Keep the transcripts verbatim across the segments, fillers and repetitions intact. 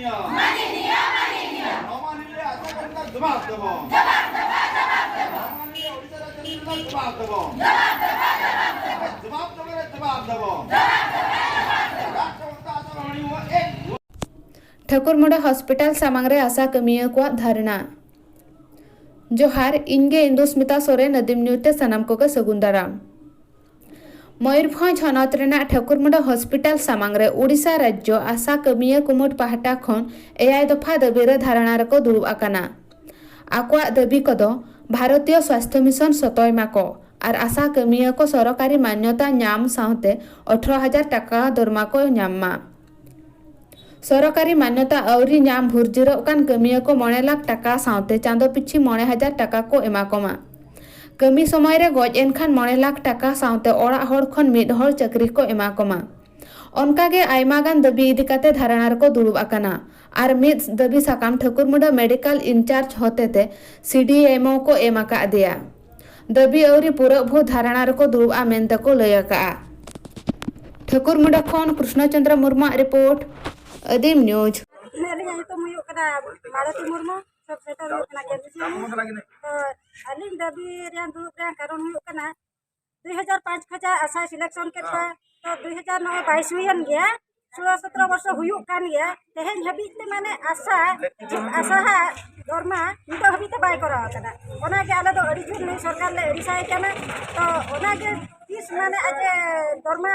ᱱᱚᱣᱟ ᱢᱟᱹᱱᱢᱤ ᱟᱥᱟ ᱠᱟᱨᱢᱤᱠᱟᱜ ᱡᱚᱵᱟᱵ ᱫᱮᱵᱚ᱾ ᱡᱚᱵᱟᱵ ᱫᱮᱵᱚ, ᱡᱚᱵᱟᱵ ᱫᱮᱵᱚ᱾ ᱱᱚᱣᱟ ᱢᱟᱹᱱᱢᱤ ᱳᱰᱤᱥᱟ ᱨᱟᱡᱽᱡᱚ ᱨᱮᱱᱟᱜ ᱡᱚᱵᱟᱵ ᱫᱮᱵᱚ᱾ ᱡᱚᱵᱟᱵ ᱫᱮᱵᱚ, ᱡᱚᱵᱟᱵ ᱫᱮᱵᱚ᱾ ᱡᱚᱵᱟᱵ ᱫᱮᱵᱚ ᱨᱮ ᱡᱚᱵᱟᱵ ᱫᱮᱵᱚ᱾ ᱡᱚᱵᱟᱵ ᱫᱮᱵᱚ ᱨᱮ ᱡᱚᱵᱟᱵ ᱫᱮᱵᱚ᱾ ᱨᱟᱡᱽᱡᱚ ᱢᱚᱢᱚᱛᱟ ᱟᱥᱟ ᱢᱟᱹᱱᱢᱤ ᱮᱠ ᱴᱷᱟᱹᱠᱩᱨᱢᱩᱸᱰᱟᱹ ᱦᱚᱥᱯᱤᱴᱟᱞ ᱥᱟᱢᱟᱝ ᱨᱮ ᱟᱥᱟ ᱠᱟᱹᱢᱤᱭᱟᱹ ᱠᱚᱣᱟᱜ ᱫᱷᱟᱨᱱᱟ᱾ ᱡᱚᱦᱟᱨ, ᱤᱧ ᱜᱮ ᱤᱱᱫᱩᱥᱢᱤᱛᱟ ᱥᱚᱨᱮᱱ, ᱟᱹᱫᱤᱢ ᱱᱤᱭᱩᱡᱽ ᱛᱮ ᱥᱟᱱᱟᱢ ᱠᱚᱜᱮ ᱥᱟᱹᱜᱩᱱ ᱫᱟᱨᱟᱢ᱾ ᱢᱚᱭᱩᱨᱵᱷᱚᱸᱡᱽ ᱦᱚᱱᱚᱛ ᱨᱮᱱᱟᱜ ᱴᱷᱟᱹᱠᱩᱨᱢᱩᱸᱰᱟᱹ ᱦᱚᱥᱯᱤᱴᱟᱞ ᱥᱟᱢᱟᱝ ᱨᱮ ᱳᱰᱤᱥᱟ ᱨᱟᱡᱽᱡᱚ ᱟᱥᱟ ᱠᱟᱹᱢᱤᱭᱟᱹ ᱠᱩᱢᱩᱴ ᱯᱟᱦᱴᱟ ᱠᱷᱚᱱ ᱮᱭᱟᱭ ᱫᱚᱯᱷᱟ ᱫᱟᱹᱵᱤ ᱨᱮ ᱫᱷᱟᱨᱱᱟ ᱨᱮᱠᱚ ᱫᱩᱲᱩᱵ ᱟᱠᱟᱱᱟ᱾ ᱟᱠᱚᱣᱟᱜ ᱫᱟᱹᱵᱤ ᱠᱚᱫᱚ ᱵᱷᱟᱨᱚᱛᱤᱭᱚ ᱥᱣᱟᱥᱛᱷᱚ ᱢᱤᱥᱚᱱ ᱥᱚᱛᱚᱭ ᱢᱟᱠᱚ ᱟᱨ ᱟᱥᱟ ᱠᱟᱹᱢᱤᱭᱟᱹ ᱠᱚ ᱥᱚᱨᱚᱠᱟᱨᱤ ᱢᱟᱱᱭᱚᱛᱟ ᱧᱟᱢ ᱥᱟᱶᱛᱮ ᱟᱴᱷᱨᱚ ᱦᱟᱡᱟᱨ ᱴᱟᱠᱟ ᱫᱚᱨᱢᱟ ᱠᱚ ᱧᱟᱢ ᱢᱟ᱾ ᱥᱚᱨᱚᱠᱟᱨᱤ ᱢᱟᱱᱭᱚᱛᱟ ᱟᱹᱣᱨᱤ ᱧᱟᱢ ᱵᱷᱩᱨᱡᱤᱨᱚᱜ ᱠᱟᱱ ᱠᱟᱹᱢᱤᱭᱟᱹ ᱠᱚ ᱢᱚᱬᱮ ᱞᱟᱠᱷ ᱴᱟᱠᱟ ᱥᱟᱶᱛᱮ ᱪᱟᱸᱫᱚ ᱯᱤᱪᱷᱤ ᱢᱚᱬᱮ ᱦᱟᱡᱟᱨ ᱴᱟᱠᱟ ᱠᱚ ᱮᱢᱟ ᱠᱚᱢᱟ᱾ ᱠᱟᱹᱢᱤ ᱥᱚᱢᱚᱭ ᱨᱮ ᱜᱚᱡ ᱮᱱᱠᱷᱟᱱ ᱢᱚᱬᱮ ᱞᱟᱠᱷ ᱴᱟᱠᱟ ᱥᱟᱶᱛᱮ ᱚᱲᱟᱜ ᱦᱚᱲ ᱠᱷᱚᱱ ᱢᱤᱫ ᱦᱚᱲ ᱪᱟᱹᱠᱨᱤ ᱠᱚ ᱮᱢᱟ ᱠᱚᱢᱟ᱾ ᱚᱱᱠᱟ ᱜᱮ ᱟᱭᱢᱟ ᱜᱟᱱ ᱫᱟᱹᱵᱤ ᱤᱫᱤ ᱠᱟᱛᱮ ᱫᱷᱟᱨᱱᱟ ᱨᱮᱠᱚ ᱫᱩᱲᱩᱵ ᱟᱠᱟᱱᱟ᱾ ᱟᱨ ᱢᱤᱫ ᱫᱟᱹᱵᱤ ᱥᱟᱠᱟᱢ ᱴᱷᱟᱹᱠᱩᱨᱢᱩᱸᱰᱟᱹ ᱢᱮᱰᱤᱠᱟᱞ ᱤᱱᱪᱟᱨᱡᱽ ᱦᱚᱛᱮᱛᱮ ᱥᱤ ᱰᱤ ᱮᱢ ᱳ ᱠᱚ ᱮᱢ ᱟᱠᱟᱫ ᱫᱮᱭᱟ᱾ ᱫᱟᱹᱵᱤ ᱟᱹᱣᱨᱤ ᱯᱩᱨᱟᱹᱜ ᱵᱷᱳᱨ ᱫᱷᱟᱨᱱᱟ ᱨᱮᱠᱚ ᱫᱩᱲᱩᱵᱼᱟ ᱢᱮᱱᱛᱮ ᱠᱚ ᱞᱟᱹᱭ ᱟᱠᱟᱫᱼᱟ᱾ ᱴᱷᱟᱹᱠᱩᱨᱢᱩᱸᱰᱟᱹ ᱠᱷᱚᱱ ᱠᱨᱤᱥᱱᱚ ᱪᱚᱸᱫᱽᱨᱚ ᱢᱩᱨᱢᱩᱣᱟᱜ ᱨᱤᱯᱳᱨᱴ, ᱟᱹᱫᱤᱢ ᱱᱤᱭᱩᱡᱽ᱾ ᱟᱹᱞᱤᱧᱟᱜ ᱧᱩᱛᱩᱢ ᱦᱩᱭᱩᱜ ᱠᱟᱱᱟ ᱢᱟᱞᱚᱛᱤ ᱢᱩᱨᱢᱩ, ᱥᱚᱵ ᱥᱮᱱᱴᱟᱨ ᱦᱩᱭᱩᱜ ᱠᱟᱱᱟ ᱠᱮᱱᱫᱩᱡᱷᱟᱹᱨᱤ᱾ ᱛᱚ ᱟᱹᱞᱤᱧ ᱫᱟᱹᱵᱤ ᱨᱮᱭᱟᱜ ᱫᱩᱲᱩᱵ ᱨᱮᱭᱟᱜ ᱠᱟᱨᱚᱱ ᱦᱩᱭᱩᱜ ᱠᱟᱱᱟ, ᱫᱩᱭ ᱦᱟᱡᱟᱨ ᱯᱟᱸᱪ ᱠᱷᱚᱱᱟᱜ ᱟᱥᱟᱭ ᱥᱤᱞᱮᱠᱥᱚᱱ ᱠᱮᱫ ᱠᱚᱣᱟ᱾ ᱛᱚ ᱫᱩᱭ ᱦᱟᱡᱟᱨ ᱱᱚᱜᱼᱚᱭ ᱵᱟᱭᱤᱥ ᱦᱩᱭᱮᱱ ᱜᱮᱭᱟ, ᱥᱳᱞᱳ ᱥᱚᱛᱨᱚ ᱵᱚᱨᱥᱚ ᱦᱩᱭᱩᱜ ᱠᱟᱱ ᱜᱮᱭᱟ᱾ ᱛᱮᱦᱮᱧ ᱦᱟᱹᱵᱤᱡ ᱛᱮ ᱢᱟᱱᱮ ᱟᱥᱟ, ᱟᱥᱟ ᱦᱟᱜ ᱫᱚᱨᱢᱟ ᱱᱤᱛᱚᱜ ᱦᱟᱹᱵᱤᱡ ᱛᱮ ᱵᱟᱭ ᱠᱚᱨᱟᱣ ᱟᱠᱟᱫᱟ᱾ ᱚᱱᱟᱜᱮ ᱟᱞᱮ ᱫᱚ ᱟᱹᱰᱤ ᱡᱳᱨ ᱱᱩᱭ ᱥᱚᱨᱠᱟᱨ ᱞᱮ ᱟᱹᱲᱤᱥᱟᱭ ᱠᱟᱱᱟ᱾ ᱛᱚ ᱚᱱᱟᱜᱮ ᱛᱤᱥ ᱢᱟᱱᱮ ᱟᱡ ᱮ ᱫᱚᱨᱢᱟ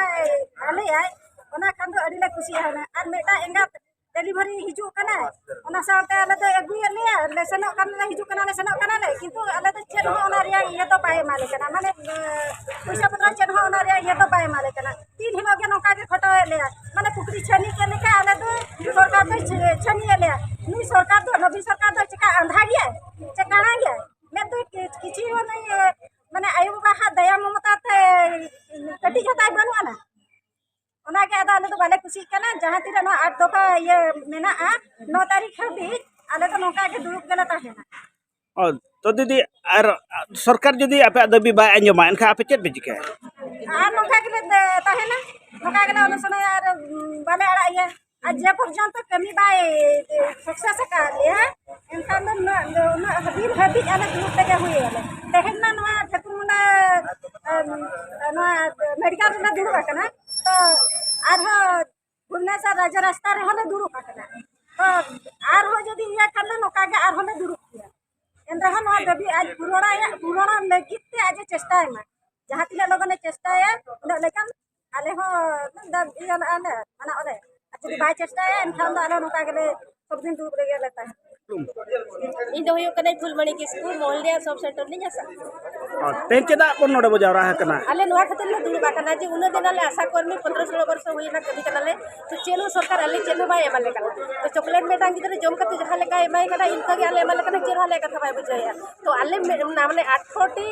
ᱟᱞᱮᱭᱟᱭ, ᱚᱱᱟ ᱠᱷᱟᱱ ᱫᱚ ᱟᱹᱰᱤ ᱞᱮ ᱠᱩᱥᱤᱜᱼᱟ ᱦᱩᱱᱟᱹᱝ᱾ ᱟᱨ ᱢᱤᱫᱴᱟᱝ ᱮᱸᱜᱟᱛ ᱰᱮᱞᱤᱵᱷᱟᱨᱤ ᱦᱤᱡᱩᱜ ᱠᱟᱱᱟ, ᱚᱱᱟ ᱥᱟᱶᱛᱮ ᱟᱞᱮ ᱫᱚ ᱟᱹᱜᱩᱭᱮᱫ ᱞᱮᱭᱟ, ᱞᱮ ᱥᱮᱱᱚᱜ ᱠᱟᱱᱟᱞᱮ, ᱦᱤᱡᱩᱜ ᱠᱟᱱᱟᱞᱮ, ᱥᱮᱱᱚᱜ ᱠᱟᱱᱟᱞᱮ, ᱠᱤᱱᱛᱩ ᱟᱞᱮ ᱫᱚ ᱪᱮᱫ ᱦᱚᱸ ᱚᱱᱟ ᱨᱮᱭᱟᱜ ᱤᱭᱟᱹ ᱫᱚ ᱵᱟᱭ ᱮᱢᱟᱞᱮ ᱠᱟᱱᱟ, ᱢᱟᱱᱮ ᱮ, ᱯᱚᱭᱥᱟ ᱯᱚᱛᱨᱚ ᱪᱮᱫ ᱦᱚᱸ ᱚᱱᱟ ᱨᱮᱭᱟᱜ ᱤᱭᱟᱹ ᱫᱚ ᱵᱟᱭ ᱮᱢᱟᱞᱮ ᱠᱟᱱᱟ᱾ ᱫᱤᱱ ᱦᱤᱞᱳᱜ ᱜᱮ ᱱᱚᱝᱠᱟ ᱜᱮ ᱠᱷᱚᱴᱟᱣᱮᱫ ᱞᱮᱭᱟ, ᱢᱟᱱᱮ ᱯᱩᱠᱷᱨᱤ ᱪᱷᱟᱹᱱᱤ ᱪᱮᱫ ᱞᱮᱠᱟ ᱟᱞᱮ ᱫᱚ ᱥᱚᱨᱠᱟᱨ ᱫᱚᱭ ᱪᱷᱟᱹ-, ᱪᱷᱟᱹᱱᱤᱭᱮᱫ ᱞᱮᱭᱟ᱾ ᱱᱩᱭ ᱥᱚᱨᱠᱟᱨ ᱫᱚ, ᱱᱚᱵᱤᱱ ᱥᱚᱨᱠᱟᱨ ᱫᱚ ᱪᱮᱠᱟ ᱟᱸᱫᱷᱟ ᱜᱮᱭᱟᱭ, ᱪᱮ ᱠᱟᱬᱟ ᱜᱮᱭᱟᱭ? ᱢᱮᱫ ᱫᱚ ᱠᱤ-, ᱠᱤᱪᱷᱩ ᱦᱚᱸ ᱱᱩᱭ, ᱢᱟᱱᱮ ᱟᱭᱳ ᱵᱟᱵᱟ ᱦᱟᱜ ᱫᱟᱭᱟ ᱢᱚᱢᱚᱛᱟ ᱛᱮ ᱠᱟᱹᱴᱤᱡ ᱦᱚᱸ ᱛᱟᱭ ᱵᱟᱹᱱᱩᱜ ᱟᱱᱟ᱾ ᱚᱱᱟᱜᱮ ᱟᱫᱚ ᱟᱞᱮ ᱫᱚ ᱵᱟᱞᱮ ᱠᱩᱥᱤᱜ ᱠᱟᱱᱟ, ᱡᱟᱦᱟᱸ ᱛᱤᱱᱟᱹᱜ ᱱᱚᱣᱟ ᱟᱴ ᱫᱚᱯᱷᱟ ᱤᱭᱟᱹ ᱢᱮᱱᱟᱜᱼᱟ, ᱱᱚ ᱛᱟᱹᱨᱤᱠᱷ ᱦᱟᱹᱵᱤᱡ ᱟᱞᱮ ᱫᱚ ᱱᱚᱝᱠᱟ ᱜᱮ ᱫᱩᱲᱩᱵ ᱜᱮᱞᱮ ᱛᱟᱦᱮᱱᱟ᱾ ᱚ, ᱛᱚ ᱫᱤᱫᱤ, ᱟᱨ ᱥᱚᱨᱠᱟᱨ ᱡᱩᱫᱤ ᱟᱯᱮᱭᱟᱜ ᱫᱟᱹᱵᱤ ᱵᱟᱭ ᱟᱸᱡᱚᱢᱟ, ᱮᱱᱠᱷᱟᱱ ᱟᱯᱮ ᱪᱮᱫ ᱯᱮ ᱪᱤᱠᱟᱹᱭᱟ? ᱟᱨ ᱱᱚᱝᱠᱟ ᱜᱮᱞᱮ ᱛᱟᱦᱮᱱᱟ, ᱱᱚᱝᱠᱟ ᱜᱮᱞᱮ ᱚᱱᱚᱥᱚᱱᱟᱭᱟ ᱟᱨ ᱵᱟᱞᱮ ᱟᱲᱟᱜ ᱜᱮᱭᱟ᱾ ᱟᱨ ᱡᱮ ᱯᱚᱨᱡᱚᱱᱛᱚ ᱠᱟᱹᱢᱤ ᱵᱟᱭ ᱥᱟᱠᱥᱮᱥ ᱟᱠᱟᱫ ᱞᱮᱭᱟ, ᱮᱱᱠᱷᱟᱱ ᱫᱚ ᱱᱩᱱᱟᱹᱜ ᱩᱱᱟᱹᱜ ᱦᱟᱹᱵᱤᱡ ᱦᱟᱹᱵᱤᱡ ᱟᱞᱮ ᱫᱩᱲᱩᱵ ᱛᱮᱜᱮ ᱦᱩᱭ ᱟᱞᱮ᱾ ᱛᱮᱦᱮᱧ ᱢᱟ ᱱᱚᱣᱟ ᱴᱷᱟᱹᱠᱩᱨ ᱢᱩᱱᱰᱟ, ᱮᱢ, ᱱᱚᱣᱟ ᱢᱮᱰᱤᱠᱮᱞ ᱨᱮᱞᱮ ᱫᱩᱲᱩᱵ ᱟᱠᱟᱱᱟ, ᱛᱚ ᱟᱨᱦᱚᱸ ᱵᱷᱩᱵᱽᱱᱮᱥᱚᱨ ᱨᱟᱡᱽ ᱨᱟᱥᱛᱟ ᱨᱮᱦᱚᱸ ᱞᱮ ᱫᱩᱲᱩᱵ ᱟᱠᱟᱱᱟ᱾ ᱛᱚ ᱟᱨᱦᱚᱸ ᱡᱩᱫᱤ ᱤᱭᱟᱹ ᱠᱷᱟᱱ ᱫᱚ ᱱᱚᱝᱠᱟ ᱜᱮ ᱟᱨᱦᱚᱸ ᱞᱮ ᱫᱩᱲᱩᱵ ᱜᱮᱭᱟ᱾ ᱮᱱ ᱨᱮᱦᱚᱸ ᱱᱚᱣᱟ ᱫᱟᱹᱵᱤ ᱟᱡ ᱯᱩᱨᱚᱱᱟᱭᱟ, ᱯᱩᱨᱚᱱ ᱞᱟᱹᱜᱤᱫ ᱛᱮ ᱟᱡ ᱮ ᱪᱮᱥᱴᱟᱭ ᱢᱟ᱾ ᱡᱟᱦᱟᱸ ᱛᱤᱱᱟᱹᱜ ᱞᱚᱜᱚᱱᱮ ᱪᱮᱥᱴᱟᱭᱟ, ᱩᱱᱟᱹᱜ ᱞᱮᱠᱟᱱ ᱟᱞᱮ ᱦᱚᱸ ᱫᱟᱹᱵᱤ ᱜᱟᱱᱚᱜᱼᱟ ᱞᱮ, ᱢᱟᱱᱟᱣ ᱟᱞᱮ᱾ ᱟᱨ ᱡᱩᱫᱤ ᱵᱟᱭ ᱪᱮᱥᱴᱟᱭᱟ, ᱮᱱᱠᱷᱟᱱ ᱫᱚ ᱟᱞᱮ ᱱᱚᱝᱠᱟ ᱜᱮᱞᱮ ᱥᱚᱵᱫᱤᱱ ᱫᱩᱲᱩᱵ ᱨᱮᱜᱮ ᱞᱮ ᱛᱟᱦᱮᱱᱟ᱾ ᱤᱧ ᱫᱚ ᱦᱩᱭᱩᱜ ᱠᱟᱹᱱᱟᱹᱧ ᱯᱷᱩᱞᱢᱚᱬᱤ ᱠᱤᱥᱠᱩ, ᱢᱚᱦᱞᱰᱤᱦᱟ ᱥᱟᱵ ᱥᱮᱱᱴᱟᱨ ᱨᱤᱧ ᱟᱥᱟ᱾ ᱟᱨ ᱛᱮᱦᱮᱧ ᱪᱮᱫᱟᱜ ᱵᱚᱱ ᱱᱚᱰᱮ ᱵᱚ ᱡᱟᱣᱨᱟ ᱟᱠᱟᱱᱟ? ᱟᱞᱮ ᱱᱚᱣᱟ ᱠᱷᱟᱹᱛᱤᱨ ᱞᱮ ᱫᱩᱲᱩᱵ ᱟᱠᱟᱱᱟ ᱡᱮ ᱩᱱᱟᱹᱜ ᱫᱤᱱ ᱟᱞᱮ ᱟᱥᱟ ᱠᱚᱨᱢᱤ ᱯᱚᱱᱫᱽᱨᱚ ᱥᱳᱞᱳ ᱵᱚᱨᱥᱚ ᱦᱩᱭᱱᱟ ᱠᱟᱹᱢᱤ ᱠᱟᱱᱟᱞᱮ, ᱛᱚ ᱪᱮᱫ ᱦᱚᱸ ᱥᱚᱨᱠᱟᱨ ᱟᱞᱮ ᱪᱮᱫ ᱦᱚᱸ ᱵᱟᱭ ᱮᱢᱟ ᱞᱮ ᱠᱟᱱᱟ᱾ ᱛᱚ ᱪᱚᱠᱞᱮᱴ ᱢᱤᱫᱴᱟᱝ ᱜᱤᱫᱽᱨᱟᱹ ᱡᱚᱢ ᱠᱟᱛᱮ ᱡᱟᱦᱟᱸ ᱞᱮᱠᱟᱭ ᱮᱢᱟᱭ ᱠᱟᱱᱟ, ᱤᱱᱠᱟᱹ ᱜᱮ ᱟᱞᱮ ᱮᱢᱟ ᱞᱮ ᱠᱟᱱᱟ, ᱪᱮᱫ ᱦᱚᱸ ᱟᱞᱮᱭᱟᱜ ᱠᱟᱛᱷᱟ ᱵᱟᱭ ᱵᱩᱡᱷᱟᱹᱣᱮᱫᱼᱟ᱾ ᱛᱚ ᱟᱞᱮ ᱢᱮ-, ᱢᱟᱱᱮ ᱟᱴᱷᱨᱚ ᱴᱤ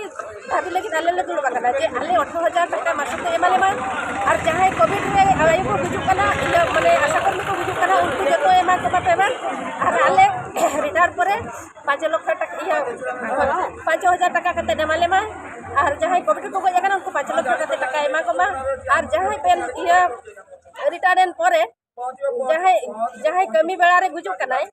ᱫᱟᱹᱵᱤ ᱞᱟᱹᱜᱤᱫ ᱟᱞᱮ ᱞᱮ ᱫᱩᱲᱩᱵ ᱟᱠᱟᱱᱟ ᱡᱮ ᱟᱞᱮ ᱟᱴᱷᱨᱚ ᱦᱟᱡᱟᱨ ᱴᱟᱠᱟ ᱢᱟᱥᱚᱠ ᱛᱮ ᱮᱢᱟ ᱞᱮ ᱢᱟ, ᱟᱨ ᱡᱟᱦᱟᱸᱭ ᱠᱳᱵᱷᱤᱰ ᱨᱮ ᱟᱭᱳ ᱠᱚ ᱜᱩᱡᱩᱜ ᱠᱟᱱᱟ, ᱤᱭᱟᱹ ᱢᱟᱱᱮ ᱟᱥᱟ ᱠᱚᱨᱢᱤ ᱠᱚ ᱜᱩᱡᱩᱜ ᱠᱟᱱᱟ, ᱩᱱᱠᱩ ᱡᱚᱛᱚ ᱮᱢᱟ ᱠᱚ ᱢᱟ ᱯᱮ ᱢᱟ, ᱟᱨ ᱟᱞᱮ ᱨᱤᱴᱟᱭᱟᱨ ᱯᱚᱨᱮ ᱯᱟᱸᱪ ᱞᱚᱠᱷ ᱴᱟᱠᱟ, ᱤᱭᱟᱹ, ᱯᱟᱸᱪ ᱦᱟᱡᱟᱨ ᱴᱟᱠᱟ ᱠᱟᱛᱮ ᱮᱢᱟ ᱞᱮ ᱢᱟ, ᱟᱨ ᱡᱟᱦᱟᱸᱭ ᱠᱳᱵᱷᱤᱰ ᱨᱮᱠᱚ ᱜᱚᱡ ᱟᱠᱟᱱᱟ ᱩᱱᱠᱩ ᱯᱟᱸᱪ ᱞᱚᱠᱷ ᱴᱟᱠᱟ ᱠᱟᱛᱮ ᱴᱟᱠᱟ ᱮᱢᱟ ᱠᱚ ᱢᱟ, ᱟᱨ ᱡᱟᱦᱟᱸᱭ ᱯᱮᱱ, ᱤᱭᱟᱹ, ᱨᱤᱴᱟᱭᱟᱨ ᱮᱱ ᱯᱚᱨᱮ ᱡᱟᱦᱟᱸᱭ, ᱡᱟᱦᱟᱸᱭ ᱠᱟᱹᱢᱤ ᱵᱮᱲᱟ ᱨᱮ ᱜᱩᱡᱩᱜ ᱠᱟᱱᱟᱭ,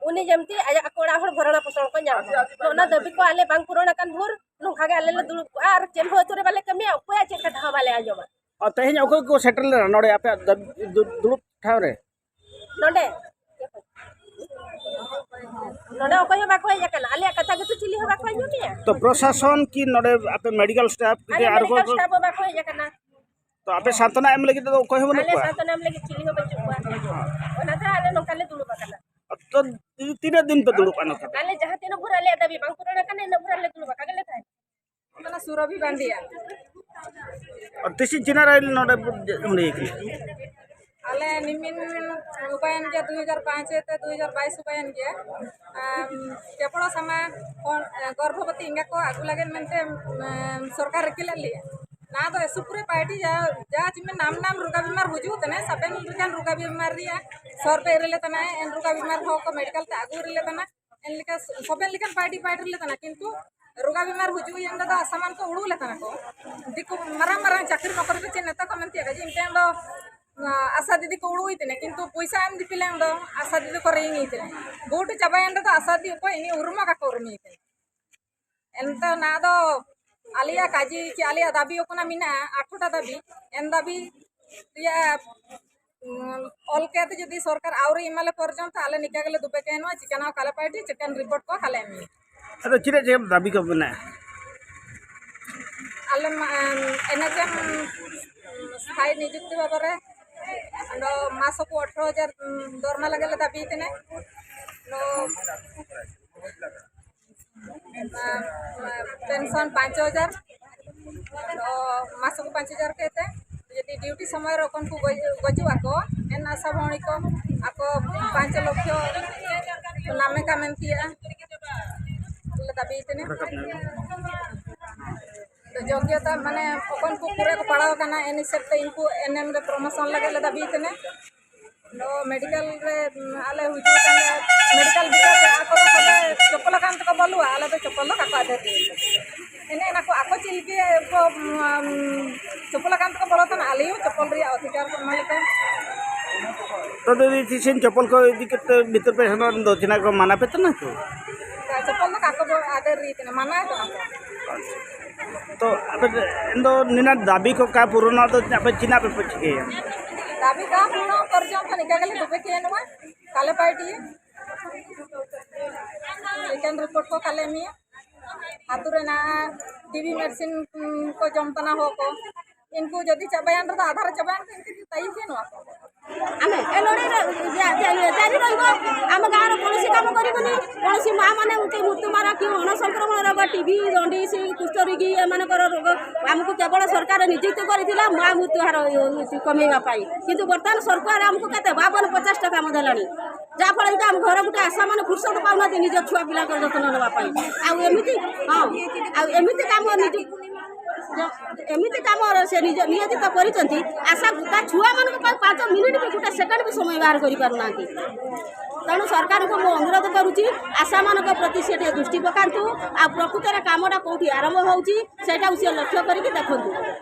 ᱩᱱᱤ ᱡᱮᱢᱛᱤ ᱟᱭᱟᱜ ᱟᱠᱚ ᱚᱲᱟᱜ ᱦᱚᱲ ᱵᱷᱚᱨᱚᱱᱟ ᱯᱳᱥᱚᱱ ᱠᱚ ᱧᱟᱢ ᱢᱟ᱾ ᱛᱚ ᱚᱱᱟ ᱫᱟᱹᱵᱤ ᱠᱚ ᱟᱞᱮ ᱵᱟᱝ ᱯᱩᱨᱚᱱ ᱟᱠᱟᱱ ᱵᱷᱳᱨ ᱱᱚᱝᱠᱟ ᱜᱮ ᱟᱞᱮ ᱞᱮ ᱫᱩᱲᱩᱵ ᱠᱚᱜᱼᱟ, ᱟᱨ ᱪᱮᱫ ᱦᱚᱸ ᱟᱹᱛᱩ ᱨᱮ ᱵᱟᱞᱮ ᱠᱟᱹᱢᱤᱭᱟ, ᱚᱠᱚᱭᱟᱜ ᱪᱮᱫ ᱠᱟᱛᱷᱟ ᱦᱚᱸ ᱵᱟᱞᱮ ᱟᱸᱡᱚᱢᱟ᱾ ᱟᱨ ᱛᱮᱦᱮᱧ ᱚᱠᱚᱭ ᱠᱚ ᱥᱮᱴᱮᱨ ᱞᱮᱱᱟ ᱱᱚᱰᱮ ᱟᱯᱮᱭᱟᱜ ᱫᱟᱹᱵ-, ᱫᱩ-, ᱫᱩᱲᱩᱵ ᱴᱷᱟᱶ ᱨᱮ? ᱱᱚᱰᱮ, ᱱᱚᱰᱮ ᱚᱠᱚᱭ ᱦᱚᱸ ᱵᱟᱠᱚ ᱦᱮᱡ ᱟᱠᱟᱱᱟ, ᱟᱞᱮᱭᱟᱜ ᱠᱟᱛᱷᱟ ᱜᱮᱛᱚ ᱪᱤᱞᱤ ᱦᱚᱸ ᱵᱟᱠᱚ ᱟᱸᱡᱚᱢᱮᱭᱟ᱾ ᱛᱚ ᱯᱨᱚᱥᱟᱥᱚᱱ ᱠᱤ ᱱᱚᱰᱮ ᱟᱯᱮ ᱢᱮᱰᱤᱠᱮᱞ ᱥᱴᱟᱯ ᱠᱤ ᱟᱞᱮ ᱟᱨ ᱢᱮᱰᱤᱠᱮᱞ ᱚᱠᱚᱭ ᱥᱴᱟᱯ ᱦᱚᱸ ᱵᱟᱠᱚ ᱦᱮᱡ ᱟᱠᱟᱱᱟ᱾ ᱛᱚ ᱟᱯᱮ ᱥᱟᱱᱛᱚᱱᱟ ᱮᱢ ᱞᱟᱹᱜᱤᱫ ᱫᱚ ᱚᱠᱚᱭ ᱦᱚᱸ ᱵᱟᱹᱱᱩᱜ ᱟᱞᱮ ᱠᱚᱣᱟ? ᱥᱟᱱᱛᱚᱱᱟ ᱮᱢ ᱞᱟᱹᱜᱤᱫ ᱪᱤᱞᱤ ᱦᱚᱸ ᱵᱟᱹᱪᱩᱜ ᱠᱚᱣᱟ᱾ ᱚᱱᱟᱛᱮ ᱟᱞᱮ ᱱᱚᱝᱠᱟ ᱞᱮ ᱫᱩᱲᱩᱵ ᱟᱠᱟᱱᱟ᱾ ᱛᱚ ᱛᱤᱱᱟᱹᱜ ᱫᱤᱱ ᱯᱮ ᱫᱩᱲᱩᱵᱼᱟ ᱱᱚᱝᱠᱟ ᱫᱚ? ᱟᱞᱮ ᱡᱟᱦᱟᱸ ᱛᱤᱱᱟᱹᱜ ᱵᱷᱳᱨ ᱟᱞᱮᱭᱟᱜ ᱫᱟᱹᱵᱤ ᱵᱟᱝ ᱯᱩᱨᱚᱱ ᱟᱠᱟᱱᱟ, ᱤᱱᱟᱹᱜ ᱵᱷᱳᱨ ᱟᱞᱮ ᱫᱩᱲᱩᱵ ᱟᱠᱟᱱ ᱜᱮᱞᱮ ᱛᱟᱦᱮᱸᱱᱟ᱾ ᱚᱱᱟ ᱥᱩᱨᱚᱵᱷᱤ ᱵᱟᱱᱫᱤᱭᱟ᱾ ᱟᱨ ᱛᱤᱥᱤ ᱡᱮᱱᱟᱨᱮᱞ ᱱᱚᱰᱮ ᱵᱚ-, ᱦᱩᱭ ᱠᱟᱱᱟ? ᱟᱞᱮ ᱱᱤᱢᱤᱱ ᱩᱯᱟᱭᱮᱱ ᱜᱮᱭᱟ, ᱫᱩ ᱦᱟᱡᱟᱨ ᱯᱟᱸᱪ ᱛᱮ ᱫᱩ ᱦᱟᱡᱟᱨ ᱵᱟᱭᱤᱥ ᱩᱯᱟᱭᱮᱱ ᱜᱮᱭᱟ᱾ ᱟᱢ, ᱪᱮᱯᱲᱚ ᱥᱟᱢᱟ ᱠᱷᱚᱱ, ᱮ, ᱜᱚᱨᱵᱷᱚᱵᱚᱛᱤ ᱮᱸᱜᱟ ᱠᱚ ᱟᱹᱜᱩ ᱞᱟᱹᱜᱤᱫ ᱢᱮᱱᱛᱮ, ᱮᱢ, ᱥᱚᱨᱠᱟᱨ ᱨᱤᱠᱟᱹ ᱞᱮᱫ ᱞᱮᱭᱟ᱾ ᱱᱚᱣᱟ ᱫᱚ ᱮᱥᱩᱯᱩᱨᱮ ᱯᱟᱨᱴᱤ ᱡᱟ, ᱡᱟ ᱪᱤᱢᱮ ᱱᱟᱢ ᱱᱟᱢ ᱨᱳᱜᱟ ᱵᱤᱢᱟᱨ ᱦᱩᱡᱩᱜ ᱛᱟᱱᱮ, ᱥᱟᱯᱮᱱ ᱞᱮᱠᱟᱱ ᱨᱳᱜᱟ ᱵᱤᱢᱟᱨ ᱨᱮᱭᱟᱜ ᱥᱚᱨᱵᱮ ᱨᱮᱞᱮ ᱛᱟᱱᱟ, ᱮᱱ ᱨᱳᱜᱟ ᱵᱤᱢᱟᱨ ᱦᱚᱸ ᱠᱚ ᱢᱮᱰᱤᱠᱟᱞ ᱛᱮ ᱟᱹᱜᱩ ᱨᱮᱞᱮ ᱛᱟᱱᱟ᱾ ᱮᱱ ᱞᱮᱠᱟ ᱥᱚᱵᱮᱱ ᱞᱮᱠᱟᱱ ᱯᱟᱨᱴᱤ ᱯᱟᱨᱴᱤ ᱨᱮᱞᱮ ᱛᱟᱱᱟ, ᱠᱤᱱᱛᱩ ᱨᱳᱜᱟ ᱵᱤᱢᱟᱨ ᱦᱩᱡᱩᱜ ᱤᱭᱟᱹ ᱫᱚ ᱟᱥᱟᱢᱟᱱ ᱠᱚ ᱩᱲᱩ ᱞᱮ ᱛᱟᱱᱟ ᱠᱚ᱾ ᱫᱤᱠᱩ ᱢᱟᱨᱟᱝ ᱢᱟᱨᱟᱝ ᱪᱟᱹᱠᱨᱤ ᱱᱚᱠᱨᱤ ᱠᱚ ᱪᱮᱫ ᱱᱮᱛᱟ ᱠᱚ ᱢᱮᱱᱛᱮ ᱡᱮ ᱤᱧ ᱴᱷᱮᱱ ᱫᱚ ᱟᱥᱟ ᱫᱤᱫᱤ ᱠᱚ ᱩᱲᱩᱭ ᱛᱮᱱᱮ, ᱠᱤᱱᱛᱩ ᱯᱚᱭᱥᱟ ᱮᱢ ᱫᱤᱯᱤᱞᱮᱱ ᱫᱚ ᱟᱥᱟ ᱫᱤᱫᱤ ᱠᱚ ᱨᱮᱝ ᱛᱮᱱᱮ᱾ ᱵᱷᱳᱴ ᱪᱟᱵᱟᱭᱮᱱ ᱨᱮᱫᱚ ᱟᱥᱟ ᱫᱤᱫᱤ ᱚᱠᱚᱭ ᱤᱱᱤ ᱩᱨᱩᱢᱟ ᱠᱟᱠᱚ ᱩᱨᱩᱢᱤ ᱛᱮᱱᱮ᱾ ᱮᱱᱛᱮ ᱚᱱᱟ ᱫᱚ ᱟᱞᱮᱭᱟᱜ ᱠᱟᱡᱤ ᱪᱮ ᱟᱞᱮᱭᱟᱜ ᱫᱟᱹᱵᱤ ᱚᱠᱚᱱᱟ ᱢᱮᱱᱟᱜᱼᱟ, ᱟᱴᱷᱨᱚᱴᱟ ᱫᱟᱹᱵᱤ᱾ ᱮᱱ ᱫᱟᱹᱵᱤ ᱨᱮᱭᱟᱜ, ᱩᱸ, ᱚᱞ ᱠᱟᱛᱮ ᱡᱩᱫᱤ ᱥᱚᱨᱠᱟᱨ ᱟᱹᱣᱨᱤ ᱮᱢᱟᱞᱮ ᱯᱚᱨᱡᱚᱱᱛᱚ ᱟᱞᱮ ᱱᱤᱠᱟ ᱜᱮᱞᱮ ᱫᱩᱵᱮ ᱠᱟᱭᱱᱚᱜᱼᱟ, ᱪᱤᱠᱟᱹᱱᱟ ᱠᱟᱞᱮ ᱯᱟᱨᱴᱤ, ᱪᱤᱠᱟᱹᱱ ᱨᱤᱯᱳᱨᱴ ᱠᱚ ᱠᱟᱞᱮ ᱮᱢ᱾ ᱟᱫᱚ ᱪᱮᱫ ᱪᱮᱫ ᱫᱟᱹᱵᱤ ᱠᱚ ᱢᱮᱱᱟᱜᱼᱟ? ᱟᱞᱮ ᱢᱟ, ᱮᱱ ᱮᱪ ᱮᱢ ᱥᱛᱷᱟᱭᱤ ᱱᱤᱡᱩᱠᱛᱤ ᱵᱟᱵᱚᱫ ᱨᱮ ᱟᱫᱚ ᱢᱟᱥᱚᱠ ᱟᱴᱷᱨᱚ ᱦᱟᱡᱟᱨ ᱫᱚᱨᱢᱟ ᱞᱟᱹᱜᱤᱫ ᱞᱮ ᱫᱟᱹᱵᱤ ᱠᱟᱱᱟ᱾ ᱟᱫᱚ ᱯᱮᱱᱥᱚᱱ ᱯᱟᱸᱪ ᱦᱟᱡᱟᱨ, ᱟᱫᱚ ᱢᱟᱥᱚᱠ ᱯᱟᱸᱪ ᱦᱟᱡᱟᱨ ᱠᱟᱛᱮ ᱡᱩᱫᱤ ᱰᱤᱭᱩᱴᱤ ᱥᱚᱢᱚᱭ ᱨᱮ ᱚᱠᱚᱭ ᱠᱚ ᱜᱚᱡ-, ᱜᱚᱡᱩᱜ ᱟᱠᱚ, ᱮᱱ ᱟᱥᱟ ᱵᱷᱚᱣᱱᱤ ᱠᱚ ᱟᱠᱚ ᱯᱟᱸᱪ ᱞᱚᱠᱷᱚ ᱱᱟᱢᱮ ᱠᱟ ᱢᱮᱱ ᱠᱮᱜᱼᱟ, ᱞᱮ ᱫᱟᱹᱵᱤ ᱠᱟᱱᱟ᱾ ᱛᱚ ᱡᱳᱜᱽᱭᱚᱛᱟ ᱢᱟᱱᱮ ᱚᱠᱚᱭ ᱠᱚ ᱯᱩᱨᱟᱹ ᱠᱚ ᱯᱟᱲᱦᱟᱣ ᱠᱟᱱᱟ, ᱮᱱ ᱦᱤᱥᱟᱹᱵ ᱛᱮ ᱤᱱᱠᱩ ᱮᱱ ᱮᱢ ᱨᱮ ᱯᱨᱚᱢᱳᱥᱚᱱ ᱞᱟᱹᱜᱤᱫ ᱞᱮ ᱫᱟᱹᱵᱤ ᱠᱟᱱᱟ᱾ ᱱᱚᱣᱟ ᱢᱮᱰᱤᱠᱮᱞ ᱨᱮ, ᱩᱸ, ᱟᱞᱮ ᱦᱩᱭᱩᱜ ᱠᱟᱱᱟ ᱢᱮᱰᱤᱠᱮᱞ ᱵᱷᱤᱛᱟᱹᱨ ᱨᱮ ᱟᱠᱚ ᱫᱚ ᱥᱚᱫᱟ ᱪᱚᱯᱚᱞ ᱟᱠᱟᱱ ᱛᱮᱠᱚ ᱵᱚᱞᱚᱜᱼᱟ, ᱟᱞᱮ ᱫᱚ ᱪᱚᱯᱚᱞ ᱫᱚ ᱠᱟᱠᱚ ᱟᱫᱮᱨ ᱨᱮ᱾ ᱮᱱᱮ ᱚᱱᱟ ᱠᱚ ᱟᱠᱚ ᱪᱮᱫ ᱞᱟᱹᱜᱤᱫ ᱠᱚ, ᱩᱸ, ᱪᱚᱯᱚᱞ ᱟᱠᱟᱱ ᱛᱮᱠᱚ ᱵᱚᱞᱚ ᱠᱟᱱᱟ, ᱟᱞᱮ ᱦᱚᱸ ᱪᱚᱯᱚᱞ ᱨᱮᱭᱟᱜ ᱚᱫᱷᱤᱠᱟᱨ ᱠᱚ ᱮᱢᱟ ᱞᱮ ᱠᱟᱱ᱾ ᱛᱚ ᱫᱤᱫᱤ, ᱛᱤᱥᱤᱱ ᱪᱚᱯᱚᱞ ᱠᱚ ᱤᱫᱤ ᱠᱟᱛᱮ ᱵᱷᱤᱛᱟᱹᱨ ᱯᱮ ᱥᱮᱱᱚᱜ ᱫᱚ ᱪᱮᱫᱟᱜ ᱠᱚ ᱢᱟᱱᱟ ᱯᱮ ᱠᱟᱱᱟ ᱠᱚ? ᱪᱚᱯᱚᱞ ᱫᱚ ᱠᱟᱠᱚ ᱫᱚ ᱟᱫᱮᱨ ᱨᱮ ᱠᱟᱱᱟ, ᱢᱟᱱᱟ ᱠᱟᱱᱟ ᱠᱚ᱾ ᱛᱚ ᱟᱯᱮ ᱫᱚ ᱮᱱ ᱫᱚ ᱱᱤᱱᱟᱹᱜ ᱫᱟᱹᱵᱤ ᱠᱚ ᱠᱟ ᱯᱩᱨᱚᱱᱚᱜ ᱫᱚ ᱟᱯᱮ ᱪᱮᱫᱟᱜ ᱯᱮ ᱪᱤᱠᱟᱹᱭᱟ? ᱫᱟᱹᱵᱤ ᱠᱟ ᱯᱩᱨᱚᱱ ᱯᱚᱨᱡᱚᱱᱛᱚ ᱱᱤᱠᱟ ᱜᱮᱞᱮ ᱫᱩᱵᱮ ᱠᱮᱭᱟ ᱱᱚᱣᱟ᱾ ᱠᱟᱞᱮ ᱯᱟᱨᱴᱤ ᱨᱤᱴᱟᱨᱱ ᱨᱤᱯᱳᱨᱴ ᱠᱚ ᱠᱟᱞᱮ ᱢᱮᱭᱟ᱾ ᱟᱹᱛᱩ ᱨᱮᱱᱟᱜ ᱴᱤᱵᱷᱤ ᱢᱮᱰᱤᱥᱤᱱ ᱠᱚ ᱡᱚᱢ ᱠᱟᱱᱟ ᱦᱚᱲ ᱠᱚ, ᱤᱱᱠᱩ ᱡᱩᱫᱤ ᱪᱟᱵᱟᱭᱮᱱ ᱨᱮᱫᱚ, ᱟᱫᱷᱟᱨ ᱪᱟᱵᱟᱭᱮᱱ ᱠᱷᱟᱱ ᱤᱱᱠᱩ ᱛᱟᱭᱤ ᱜᱮ ᱱᱚᱣᱟ ᱠᱚ᱾ ଆମେ ଏ ଲଢ଼େଇରେ ଜା-, ଜା-, ଜାରି ରହିବ। ଆମ ଗାଁର କୌଣସି କାମ କରିବୁନି। କୌଣସି ମାଆମାନେ କି ମୃତ୍ୟୁ ମାରା କି ଅଣ ସଂକ୍ରମଣ ରୋଗ, ଟି ବି, ଜଣ୍ଡିସ୍, କୁଷ୍ଠ ରୋଗୀ, ଏମାନଙ୍କର ରୋଗ, ଆମକୁ କେବଳ ସରକାର ନିଯୁକ୍ତ କରିଥିଲା ମା ମୃତ୍ୟୁହାର କମେଇବା ପାଇଁ। କିନ୍ତୁ ବର୍ତ୍ତମାନ ସରକାର ଆମକୁ କେତେ ବାବନ ପଚାଶ ଟଙ୍କା ମଧ୍ୟ ଦେଲାଣି, ଯାହାଫଳରେ କି ଆମ ଘର ଗୋଟେ ଆଶାମାନେ ଫୁର୍ସତ ପାଉନାହାନ୍ତି ନିଜ ଛୁଆ ପିଲାଙ୍କର ଯତ୍ନ ନେବା ପାଇଁ। ଆଉ ଏମିତି, ହଁ, ଆଉ ଏମିତି କାମ ନିଜ, ଏମିତି କାମରେ ସେ ନିଜ ନିୟୋଜିତ କରିଛନ୍ତି, ଆଶା ତା ଛୁଆମାନଙ୍କ ପାଇଁ ପାଞ୍ଚ ମିନିଟ୍ ବି, ଗୋଟେ ସେକେଣ୍ଡ ବି ସମୟ ବାହାର କରିପାରୁନାହାନ୍ତି। ତେଣୁ ସରକାରଙ୍କୁ ମୁଁ ଅନୁରୋଧ କରୁଛି, ଆଶାମାନଙ୍କ ପ୍ରତି ସେ ଟିକେ ଦୃଷ୍ଟି ପକାନ୍ତୁ। ଆଉ ପ୍ରକୃତରେ କାମଟା କୋଉଠି ଆରମ୍ଭ ହଉଛି, ସେଇଟାକୁ ସେ ଲକ୍ଷ୍ୟ କରିକି ଦେଖନ୍ତୁ।